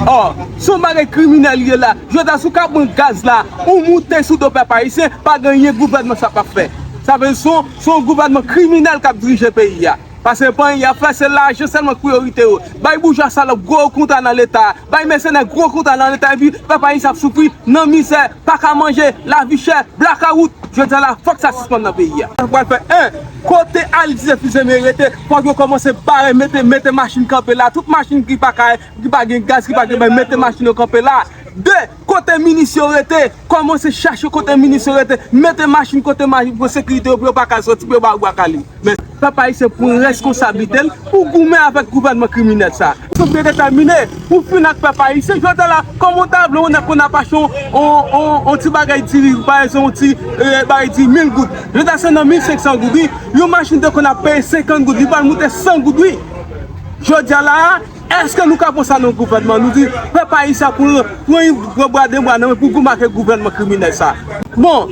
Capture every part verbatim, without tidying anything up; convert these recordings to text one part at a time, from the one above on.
Ò, se yon bagay kriminèl li ye la. Jodi a, si w ka pran gaz la, ou moute sou do pèp ayisyen, pa gen anyen gouvènman sa p ap fè. Sa vle di se yon, se yon gouvènman kriminèl k ap dirije peyi a. Paske pa anyen y ap fè, se lajan sèlman k priyorite yo. Bay boujwa salòp gwo kontra nan Leta, bay mèsenè gwo kontra nan Leta, epi pèp ayisyen ap soufri nan mizè, pa ka manje, lavi chè, blakawout. Jodi a la, fòk sa sispann nan peyi a. Sa pral fè, en, kote Alex Désiré Fils-Aimé rete, fòk yo kòmanse bare, mete, mete machin kanpe la. Tout machin ki pa ka, ki pa gen gaz, ki pa gen bay, mete machin yo kanpe la. De, kote minis yo rete, kòmanse chache kote minis yo rete, mete machin kote machin pou sekirite yo, pou yo pa ka soti, pou yo pa bwa kale. Men pèp ayisyen pran reskonsablite l pou goumen avèk gouvènman kriminèl sa. Fòk yo detèmine pou fin ak pèp ayisyen. Jodi a la, kòman w ta vle yon nèg konn ap achte yon, yon, yon, yon ti bagay diri, pa egzanp, yon ti, eh, bagay diri mil goud. Jodi a se nan mil senk san goud, wi. Yon machin te konn ap peye senkant goud, li pral moute san goud, wi. Jodi a la, èske nou ka pran sa nan gouvènman? Nou di, pèp ayisyen pou pran yon bra de bra nan men pou goumen ak gouvènman kriminèl sa. Bon,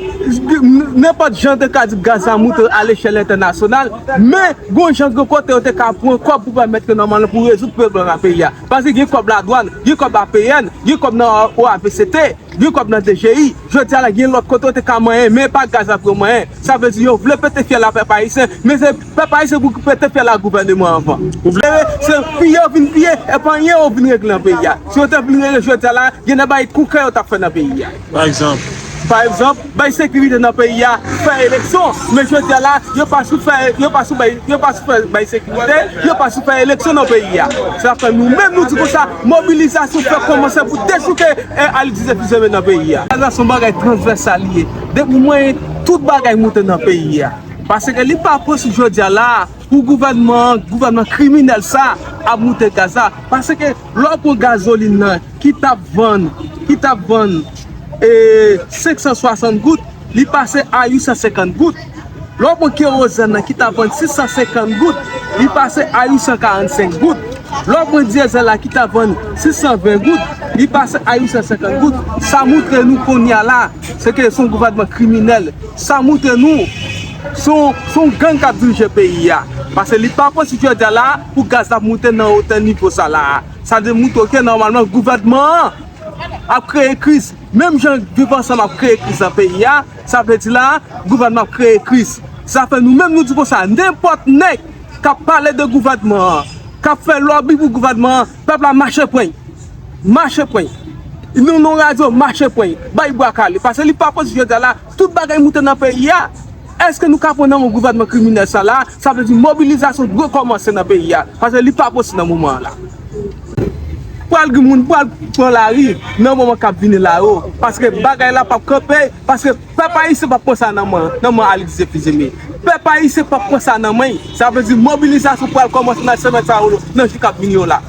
nenpòt jan te ka di gaz la moute alechèl entènasyonal, men gon jan, gon kote yo te ka pran kòb pou pèmèt ke nòmalman pou rezoud pwoblèm nan peyi a. Paske gen kòb ladwàn, gen kòb A P N, gen kòb nan O A V C T, gen kòb nan D G I. Jodi a la, gen lòt kote yo te ka manyen, men pa gaz la pou yo manyen. Sa vle di yo vle pete fyèl a pèp ayisyen, men se pèp ayisyen pou pete fyèl a gouvènman anvan. Ou vle se piye yo vin piye, e pa anyen yo vin regle nan peyi a. Si yo te vin regle jodi a la, gen de bagay konkrè yo t ap fè nan peyi a. Pa egzanp? Pa egzanp, bay sekirite nan peyi a, fè eleksyon. Men jodi a la, yo pa sou fè, yo pa sou bay, yo pa sou fè bay sekirite, yo pa sou fè eleksyon nan peyi a. Sa fè nou menm nou di konsa, mobilizasyon fè kòmanse pou dechouke, eh, Alex Désiré Fils-Aimé nan peyi a. Sa se yon bagay transvèsal li ye. Depi mwen, tout bagay moute nan peyi a. Paske li pa posib jodi a la, pou gouvènman an, gouvènman kriminèl sa ap moute gaz la. Paske lè w pran gazolin nan ki t ap vann, ki t ap vann, e, senk san swasant goud, li pase a uit san senkant goud. Lè w pran kerozèn nan ki t ap vann sis san senkant goud, li pase a uit san karannsenk goud. Lè w pran dyezèl la ki t ap vann sis san ven goud, li pase a uit san senkant goud. Sa montre nou kounye a la, se ke se yon gouvènman kriminèl. Sa montre nou se yon, se yon gang k ap dirije peyi a. Paske li pa posib jodi a la pou gaz la ap moute nan wotè nivo sa la. Sa demontre ke nòmalman gouvènman an ap kreye kriz. Menm jan Viv Ansanm ap kreye kriz nan peyi a, sa vle di la, gouvènman ap kreye kriz. Sa fè nou menm nou di konsa, nenpòt nèg k ap pale de gouvènman an, k ap fè lòbi pou gouvènman an, pèp la mache pran l. Mache pran l. Nou nan radyo, mache pran l. Bay bwa kale. Paske li pa posib jodi a la, tout bagay moute nan peyi a. Èske nou ka pran nan men gouvènman kriminèl sa la? Sa vle di mobilizasyon dwe kòmanse nan peyi a. Paske li pa posib nan moman an la. Pral gen moun pral pran lari nan moman k ap vini la yo. Paske bagay la p ap kanpe. Paske pèp ayisyen p ap pran sa nan men, nan men Alex Désiré Fils-Aimé. Pèp ayisyen p ap pran sa nan men l. Sa vle di mobilizasyon pral kòmanse nan semèn sa yo, nan jou k ap vini yo la.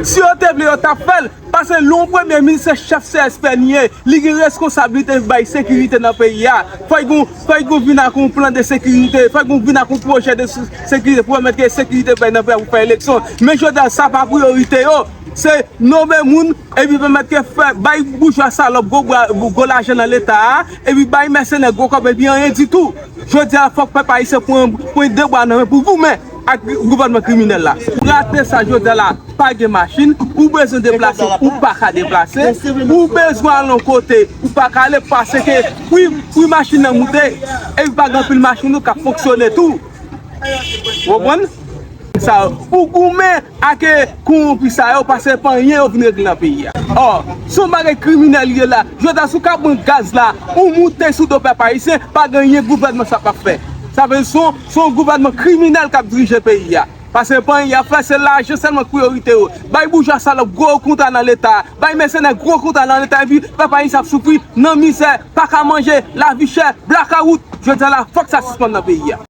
Si yo te vle, yo t ap fè l. Paske lè yon premye minis, se chèf C S P ni ye, li gen reskonsablite bay sekirite nan peyi a. Fòk gon, fòk gon vin ak yon plan de sekirite, fòk gon vin ak yon pwojè de se-, sekirite pou pèmèt ke sekirite bay nan peyi a pou fè eleksyon. Men jodi a, sa pa priyorite yo. Se nonmen moun, epi pèmèt ke fè, bay boujwa salòp gwo bra, gwo lajan nan Leta a, epi bay mèsenè gwo kòb, epi anyen ditou. Jodi a, fòk pèp ayisyen pran, pran de bra nan men pou goumen ak gouvènman kriminèl la. Rate sa jodi a la, pa gen machin, ou bezwen deplase, ou pa ka deplase, ou bezwen al yon kote, ou pa ka ale, paske pri, pri machin nan moute, epi pa gen anpil machin tou k ap fonksyone tou. Ou konprann? Sa, ou goumen ak, eh, kowonpi sa yo, paske pa anyen yo vin regle nan peyi a. Ò, se yon bagay kriminèl li ye la. Jodi a, si w ka pran gaz la, ou moute sou do pèp ayisyen, pa gen anyen gouvènman sa p ap fè. Sa vle di se yon, se yon gouvènman kriminèl k ap dirije peyi a. Paske pa anyen y ap fè, se lajan sèlman k priyorite yo. Bay boujwa salòp gwo kontra nan Leta, bay mèsenè gwo kontra nan Leta, epi pèp ayisyen ap soufri nan mizè, pa ka manje, lavi chè, blakawout. Jodi a la, fòk sa sispann nan peyi a.